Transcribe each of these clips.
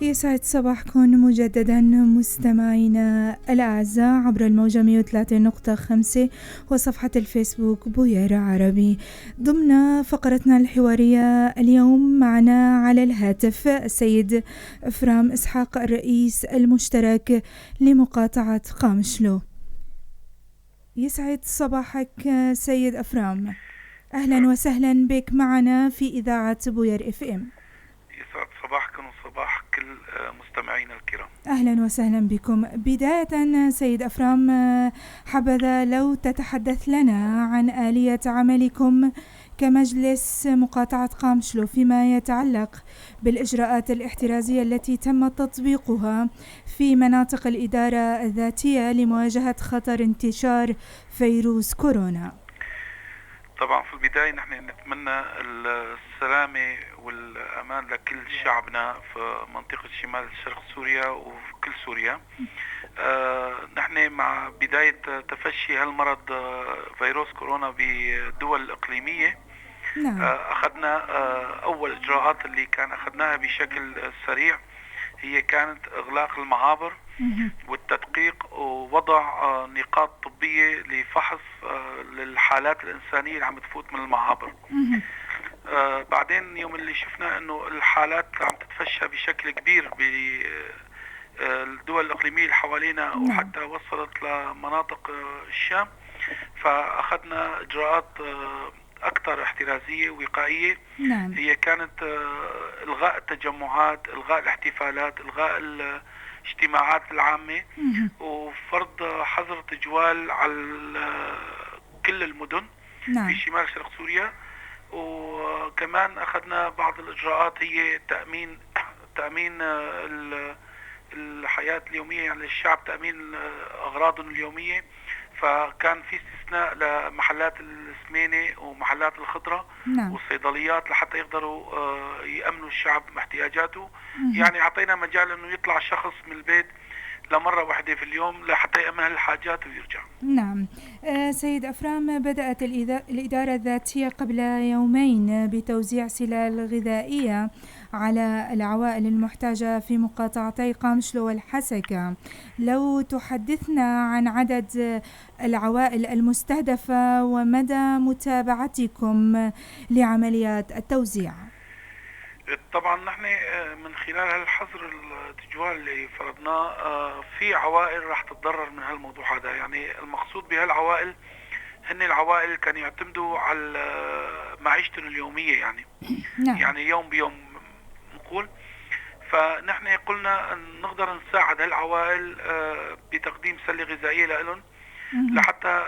يسعد صباحكم مجددا مستمعينا الأعزاء عبر الموجة 103.5 وصفحة الفيسبوك بوير عربي. ضمن فقرتنا الحوارية اليوم معنا على الهاتف السيد إفرام إسحاق الرئيس المشترك لمقاطعة قامشلو. يسعد صباحك سيد أفرام، أهلا وسهلا بك معنا في إذاعة بوير FM. يسعد صباحكم وصباح كل مستمعينا الكرام. أهلا وسهلا بكم. بداية سيد أفرام، حبذا لو تتحدث لنا عن آلية عملكم كمجلس مقاطعة قامشلو فيما يتعلق بالإجراءات الاحترازية التي تم تطبيقها في مناطق الإدارة الذاتية لمواجهة خطر انتشار فيروس كورونا. طبعا في البداية نحن نتمنى السلامة والأمان لكل شعبنا في منطقة شمال شرق سوريا وفي كل سوريا. نحن مع بداية تفشي هالمرض فيروس كورونا بالدول الإقليمية، نعم. أخذنا أول إجراءات اللي كان أخذناها بشكل سريع هي كانت إغلاق المعابر والتدقيق ووضع نقاط طبية لفحص للحالات الإنسانية اللي عم تفوت من المعابر. بعدين يوم اللي شفنا إنه الحالات عم تتفشى بشكل كبير بالدول الإقليمية اللي حوالينا وحتى وصلت لمناطق الشام، فأخذنا إجراءات أكثر احترازية ووقائية. نعم. هي كانت إلغاء التجمعات، إلغاء الاحتفالات، إلغاء الاجتماعات العامة، وفرض حظر تجوال على كل المدن في شمال شرق سوريا. وكمان أخذنا بعض الإجراءات هي تأمين الحياة اليومية، يعني للشعب تأمين أغراضهم اليومية، فكان في استثناء لمحلات السمينة ومحلات الخضرة والصيدليات لحتى يقدروا يأمنوا الشعب احتياجاته. يعني أعطينا مجال أنه يطلع شخص من البيت لمرة واحدة في اليوم لحتى يأمن الحاجات ويرجع. نعم. سيد أفرام، بدأت الإدارة الذاتية قبل يومين بتوزيع سلال غذائية على العوائل المحتاجة في مقاطعتي قامشلو والحسكة. لو تحدثنا عن عدد العوائل المستهدفة ومدى متابعتكم لعمليات التوزيع. طبعا نحن من خلال هالحظر التجوال اللي فرضناه في عوائل راح تتضرر من هالموضوع هذا. يعني المقصود بهالعوائل هن العوائل اللي كانوا يعتمدوا على معيشتهم اليومية، يعني نعم. يعني يوم بيوم نقول. فنحن قلنا أن نقدر نساعد هالعوائل بتقديم سلة غذائية لهم لحتى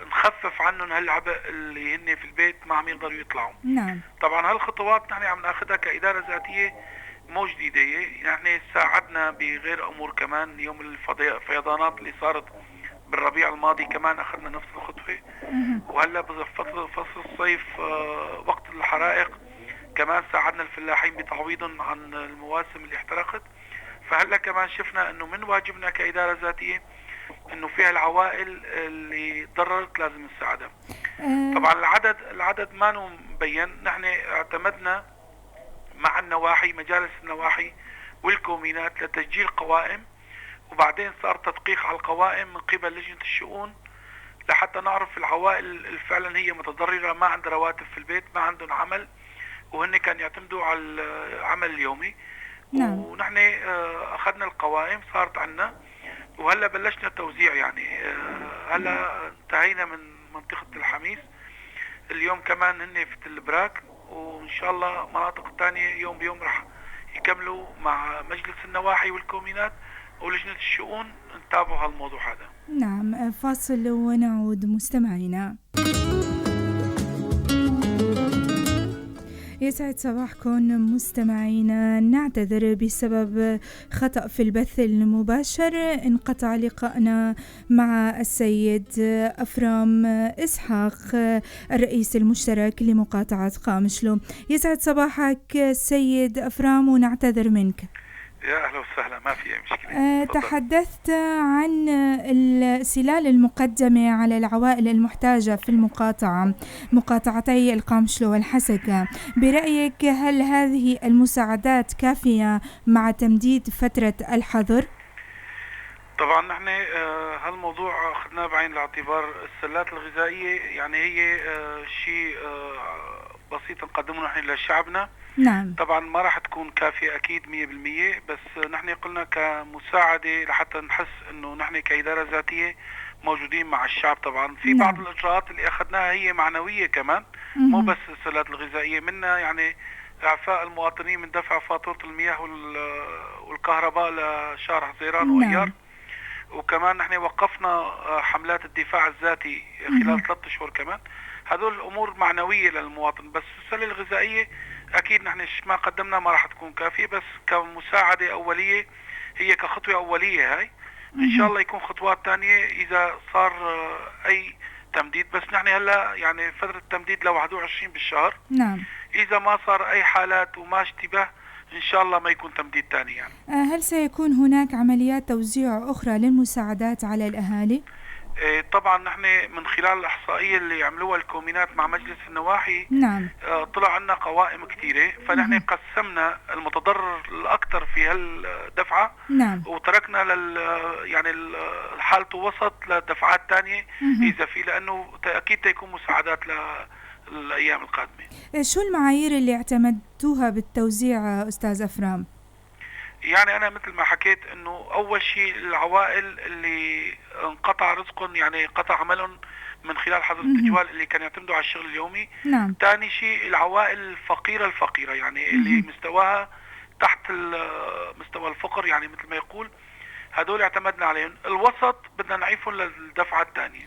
نخفف عنهم هالعبء اللي هن في البيت ما عم يقدروا يطلعوا. نعم. طبعا هالخطوات نحن عم ناخذها كإدارة ذاتية مو جديدة، نحن ساعدنا بغير أمور كمان. يوم الفيضانات اللي صارت بالربيع الماضي كمان أخذنا نفس الخطوة، وهلا بفصل الصيف وقت الحرائق كمان ساعدنا الفلاحين بتعويضهم عن المواسم اللي احترقت. فهلا كمان شفنا انه من واجبنا كإدارة ذاتية انه فيها العوائل اللي تضررت لازم نساعدها. طبعا العدد ما مبين، نحن اعتمدنا مع النواحي، مجالس النواحي والكومينات لتسجيل قوائم، وبعدين صار تدقيق على القوائم من قبل لجنة الشؤون لحتى نعرف العوائل اللي فعلا هي متضررة، ما عندها رواتب في البيت، ما عندهم عمل، وهن كانوا يعتمدوا على العمل اليومي. نعم. ونحن أخذنا القوائم صارت عنا، وهلا بلشنا التوزيع. يعني هلا انتهينا من منطقة الحميس، اليوم كمان هن في البراك، وإن شاء الله مناطق تانية يوم بيوم رح يكملوا مع مجلس النواحي والكومينات ولجنة الشؤون نتابعوا هالموضوع هذا. نعم، فاصل ونعود مستمعينا. يسعد صباحكم مستمعينا. نعتذر بسبب خطأ في البث المباشر، انقطع لقاءنا مع السيد أفرام إسحاق الرئيس المشترك لمقاطعة قامشلو. يسعد صباحك سيد أفرام ونعتذر منك. يا أهلا وسهلا، ما في أي مشكلة. تحدثت عن السلال المقدمة على العوائل المحتاجة في المقاطعة، مقاطعتي القامشلو والحسكة. برأيك هل هذه المساعدات كافية مع تمديد فترة الحظر؟ طبعا نحن هالموضوع أخذناه بعين الاعتبار. السلات الغذائية يعني هي شيء بسيط نقدمه نحن لشعبنا. نعم. طبعا ما راح تكون كافية أكيد 100%، بس نحن قلنا كمساعدة لحتى نحس إنه نحن كإدارة ذاتية موجودين مع الشعب. طبعا في بعض الإجراءات اللي أخذناها هي معنوية كمان، مو بس السلات الغذائية، منها يعني إعفاء المواطنين من دفع فاتورة المياه والكهرباء لشهر حزيران وأيار. وكمان نحن وقفنا حملات الدفاع الذاتي خلال 3 أشهر كمان. هذول الأمور معنوية للمواطن، بس السلة الغذائية أكيد نحن ما قدمنا ما راح تكون كافية، بس كمساعدة أولية هي كخطوة أولية هاي. إن شاء الله يكون خطوات تانية إذا صار أي تمديد، بس نحن هلا يعني فترة التمديد ل 21 بالشهر. نعم. إذا ما صار أي حالات وما اشتباه إن شاء الله ما يكون تمديد تاني يعني. هل سيكون هناك عمليات توزيع أخرى للمساعدات على الأهالي؟ طبعا نحن من خلال الإحصائية اللي عملوها الكومينات مع مجلس النواحي، نعم. طلع عنا قوائم كثيرة، فنحن قسمنا المتضرر الأكثر في هالدفعة، نعم. وتركنا يعني حالته وسط لدفعات تانية إذا في، لأنه أكيد تيكون مساعدات للأيام القادمة. شو المعايير اللي اعتمدتوها بالتوزيع أستاذ أفرام؟ يعني أنا مثل ما حكيت إنه أول شيء العوائل اللي انقطع رزقهم، يعني قطع عملهم من خلال حظر التجوال اللي كانوا يعتمدوا على الشغل اليومي. نعم. ثاني شيء العوائل الفقيرة، يعني اللي مستواها تحت مستوى الفقر، يعني مثل ما يقول، هدول اعتمدنا عليهم. الوسط بدنا نعيفهم للدفعة الثانية.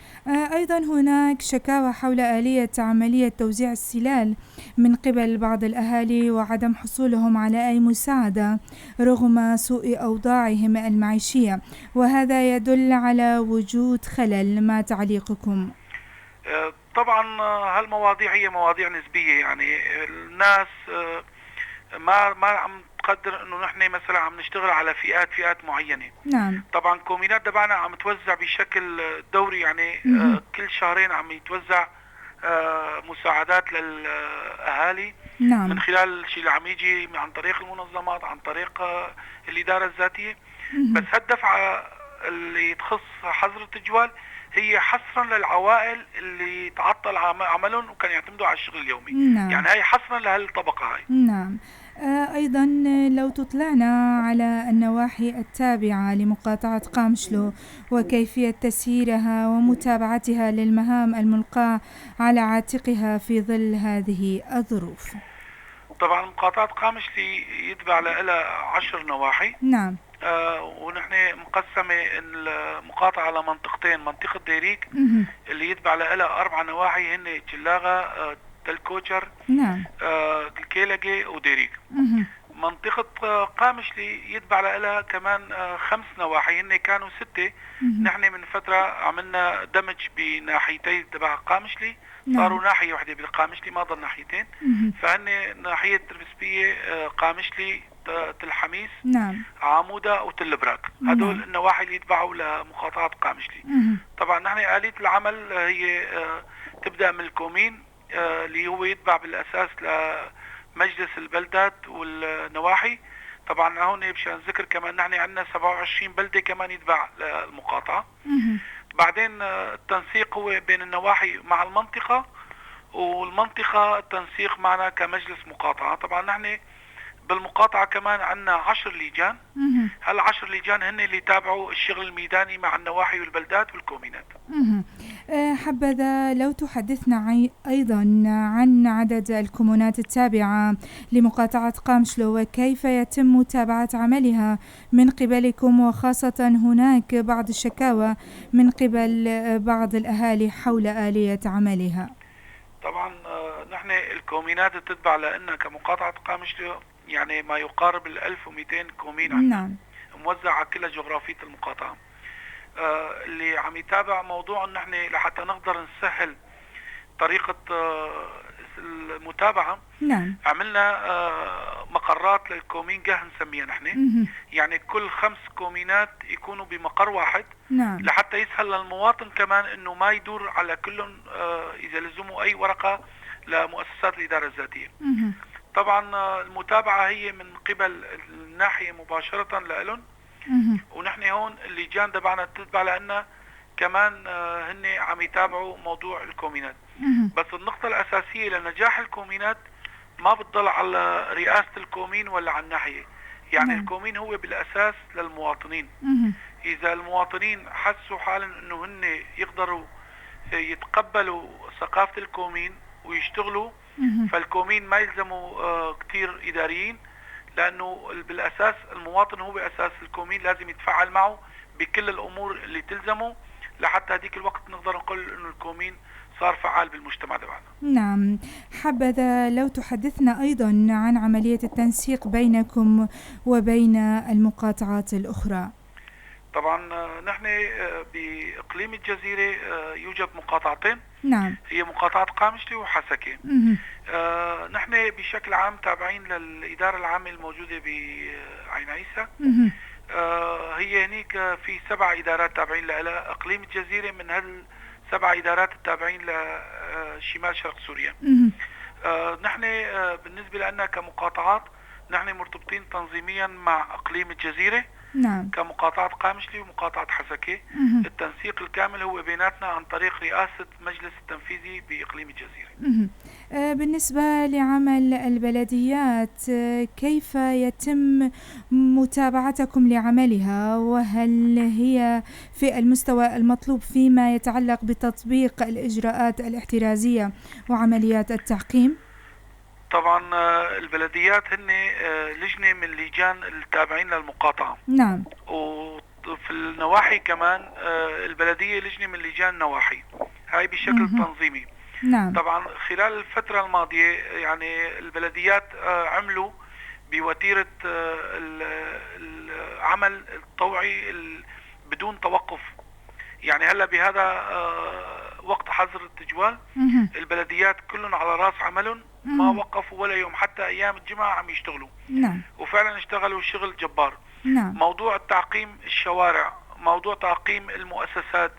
أيضا هناك شكاوى حول آلية عملية توزيع السلال من قبل بعض الأهالي وعدم حصولهم على أي مساعدة رغم سوء أوضاعهم المعيشية، وهذا يدل على وجود خلل. ما تعليقكم؟ طبعا هالمواضيع هي مواضيع نسبية، يعني الناس ما عم تقدر انه نحن مثلا عم نشتغل على فئات معينة. نعم. طبعا كومينات تبعنا عم توزع بشكل دوري، يعني كل شهرين عم يتوزع مساعدات للأهالي. نعم. من خلال الشيء اللي عم يجي عن طريق المنظمات، عن طريق الإدارة الذاتية. بس هالدفعة اللي تخص حظر التجوال هي حصرا للعوائل اللي تعطل عملهم وكانوا يعتمدوا على الشغل اليومي. نعم. يعني هي حصرا لهالطبقة هاي. نعم. أيضا لو تطلعنا على النواحي التابعة لمقاطعة قامشلو وكيفية تسييرها ومتابعتها للمهام الملقاة على عاتقها في ظل هذه الظروف. طبعا مقاطعة قامشلي يتبع لها 10 نواحي. نعم. ونحن مقسمة المقاطعة على منطقتين، منطقة ديريك اللي يتبع لها 4 نواحي هن جلاغة، تل كوتشر، نعم. الكيلجي وديريك. منطقة قامشلي يتبع لها كمان 5 نواحي، هن كانوا 6. نحن من فترة عملنا دمج بناحيتي تبع قامشلي، نعم. صاروا ناحية واحدة بالقامشلي، ما ضل ناحيتين. فهن ناحية تربسبية، قامشلي، تل حميس، نعم. عامودة وتل براك. نعم. هدول النواحي اللي يتبعوا لمقاطعة قامشلي. طبعا نحن آلية العمل هي تبدأ من الكومين، اللي هو يتبع بالأساس لمجلس البلدات والنواحي. طبعا هون مشان ذكر كمان نحن عندنا 27 بلدة كمان يتبع للمقاطعة. بعدين التنسيق هو بين النواحي مع المنطقة، والمنطقة التنسيق معنا كمجلس مقاطعة. طبعا نحن بالمقاطعة كمان عندنا 10 لجان. هال10 لجان هن اللي تابعوا الشغل الميداني مع النواحي والبلدات والكومينات. حبذا لو تحدثنا أيضا عن عدد الكومونات التابعة لمقاطعة قامشلو وكيف يتم متابعة عملها من قبلكم، وخاصة هناك بعض الشكاوى من قبل بعض الأهالي حول آلية عملها. طبعا نحن الكومينات تتبع لنا كمقاطعة قامشلو يعني ما يقارب 1200 كومين عندنا. نعم. موزعة على كل جغرافية المقاطعة. اللي عم يتابع موضوع نحن لحتى نقدر نسهل طريقة المتابعة. نعم. عملنا مقرات للكومينجه نسميها نحن، يعني كل 5 كومينات يكونوا بمقر واحد. نعم. لحتى يسهل للمواطن كمان انه ما يدور على كلهم اذا لزموا اي ورقة لمؤسسات الادارة الذاتية. طبعا المتابعة هي من قبل الناحية مباشرة لهم، ونحن هون اللجان تبعنا تتبع لنا كمان هن عم يتابعوا موضوع الكومينات. بس النقطة الاساسية لنجاح الكومينات ما بتضل على رئاسة الكومين ولا على الناحية، يعني الكومين هو بالأساس للمواطنين. إذا المواطنين حسوا حالهم أنه هن يقدروا يتقبلوا ثقافة الكومين ويشتغلوا، فالكومين ما يلزموا كتير إداريين، لأنه بالأساس المواطن هو أساس الكومين، لازم يتفاعل معه بكل الأمور اللي تلزمه لحتى هذيك الوقت نقدر نقول أنه الكومين صار فعال بالمجتمع تبعنا. نعم، حبذا لو تحدثنا أيضا عن عملية التنسيق بينكم وبين المقاطعات الأخرى. طبعا نحن بإقليم الجزيرة يوجد مقاطعتين. نعم. هي مقاطعة قامشلي وحسكة. نحن بشكل عام تابعين للإدارة العامة الموجودة بعين عيسى. هي هنيك في 7 إدارات تابعين لها. إقليم الجزيرة من هال 7 إدارات التابعين لشمال شرق سوريا. نحن بالنسبة لنا كمقاطعات نحن مرتبطين تنظيميا مع إقليم الجزيرة. نعم. كمقاطعة قامشلي ومقاطعة حسكة. التنسيق الكامل هو بيناتنا عن طريق رئاسة مجلس التنفيذي بإقليم الجزيرة. بالنسبة لعمل البلديات، كيف يتم متابعتكم لعملها، وهل هي في المستوى المطلوب فيما يتعلق بتطبيق الإجراءات الاحترازية وعمليات التعقيم؟ طبعا البلديات هن لجنة من لجان التابعين للمقاطعة. نعم. وفي النواحي كمان البلدية لجنة من لجان النواحي، هاي بشكل تنظيمي. نعم. طبعا خلال الفترة الماضية يعني البلديات عملوا بوتيرة العمل الطوعي بدون توقف. يعني هلا بهذا وقت حظر التجوال البلديات كلهم على راس عملهم، ما وقفوا ولا يوم، حتى ايام الجمعة عم يشتغلوا. نعم. وفعلا اشتغلوا شغل جبار. نعم. موضوع تعقيم الشوارع، موضوع تعقيم المؤسسات،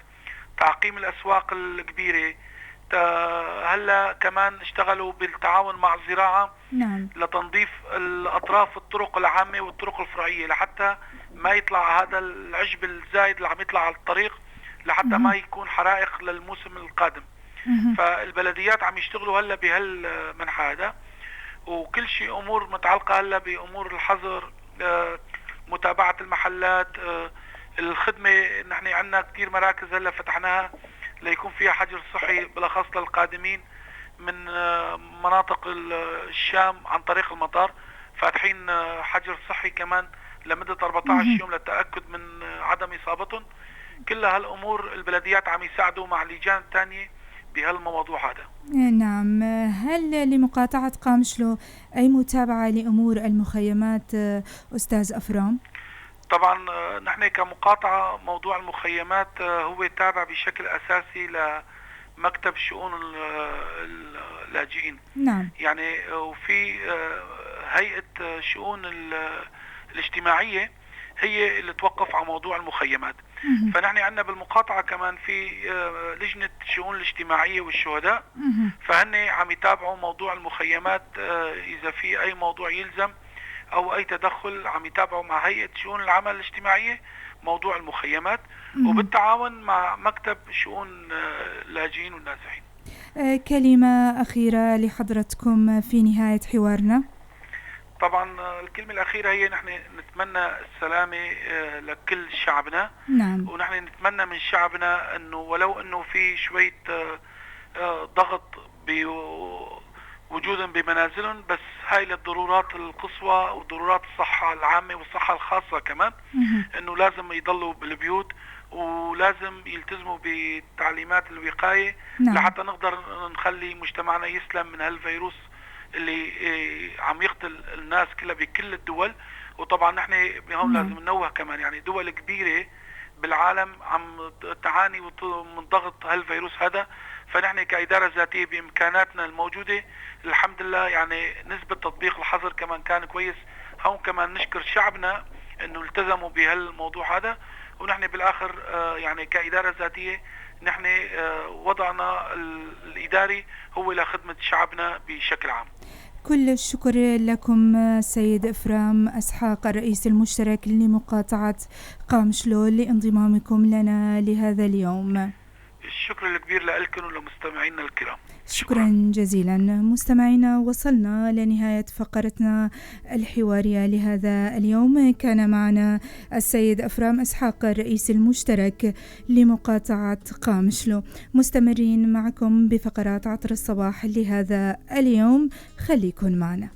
تعقيم الاسواق الكبيرة، هلا كمان اشتغلوا بالتعاون مع الزراعة. نعم. لتنظيف الاطراف الطرق العامة والطرق الفرعية لحتى ما يطلع هذا العشب الزايد اللي عم يطلع على الطريق، لحتى ما يكون حرائق للموسم القادم. فالبلديات عم يشتغلوا هلا بهالمنحى هذا، وكل شيء امور متعلقه هلا بامور الحظر، متابعه المحلات، الخدمة. نحن عندنا كثير مراكز هلا فتحناها ليكون فيها حجر صحي بالاخص للقادمين من مناطق الشام عن طريق المطار، فاتحين حجر صحي كمان لمدة 14 يوم للتاكد من عدم اصابتهم. كل هالامور البلديات عم يساعدوا مع لجان ثانية بهالموضوع هذا. نعم. هل لمقاطعة قامشلو أي متابعة لأمور المخيمات أستاذ أفرام؟ طبعا نحن كمقاطعة موضوع المخيمات هو تابع بشكل أساسي لمكتب شؤون اللاجئين. نعم. يعني وفي هيئة شؤون الاجتماعية هي اللي توقف على موضوع المخيمات. فنحن عندنا بالمقاطعة كمان في لجنة الشؤون الاجتماعية والشهداء، فهن عم يتابعوا موضوع المخيمات، إذا في أي موضوع يلزم أو أي تدخل عم يتابعوا مع هيئة شؤون العمل الاجتماعية موضوع المخيمات، وبالتعاون مع مكتب شؤون اللاجئين والنازحين. كلمة أخيرة لحضرتكم في نهاية حوارنا. طبعا الكلمة الأخيرة هي نحن نتمنى السلامة لكل شعبنا. نعم. ونحن نتمنى من شعبنا أنه ولو أنه في شوية ضغط بوجودهم بمنازلهم، بس هاي للضرورات القصوى وضرورات الصحة العامة والصحة الخاصة كمان، أنه لازم يضلوا بالبيوت ولازم يلتزموا بتعليمات الوقاية. نعم. لحتى نقدر نخلي مجتمعنا يسلم من هالفيروس اللي عم يقتل الناس كلها بكل الدول. وطبعا نحن هون لازم ننوه كمان، يعني دول كبيرة بالعالم عم تعاني من ضغط هالفيروس هذا، فنحن كإدارة ذاتية بإمكاناتنا الموجودة الحمد لله يعني نسبة تطبيق الحظر كمان كان كويس. هون كمان نشكر شعبنا انه التزموا بهالموضوع هذا، ونحن بالاخر يعني كإدارة ذاتية نحن وضعنا الإداري هو لخدمة شعبنا بشكل عام. كل الشكر لكم سيد إفرام أسحاق الرئيس المشترك لمقاطعة قامشلو لانضمامكم لنا لهذا اليوم. الشكر الكبير لكم ولمستمعينا الكرام. شكرا جزيلا. مستمعينا، وصلنا لنهاية فقرتنا الحوارية لهذا اليوم. كان معنا السيد أفرام إسحاق الرئيس المشترك لمقاطعة قامشلو. مستمرين معكم بفقرات عطر الصباح لهذا اليوم، خليكن معنا.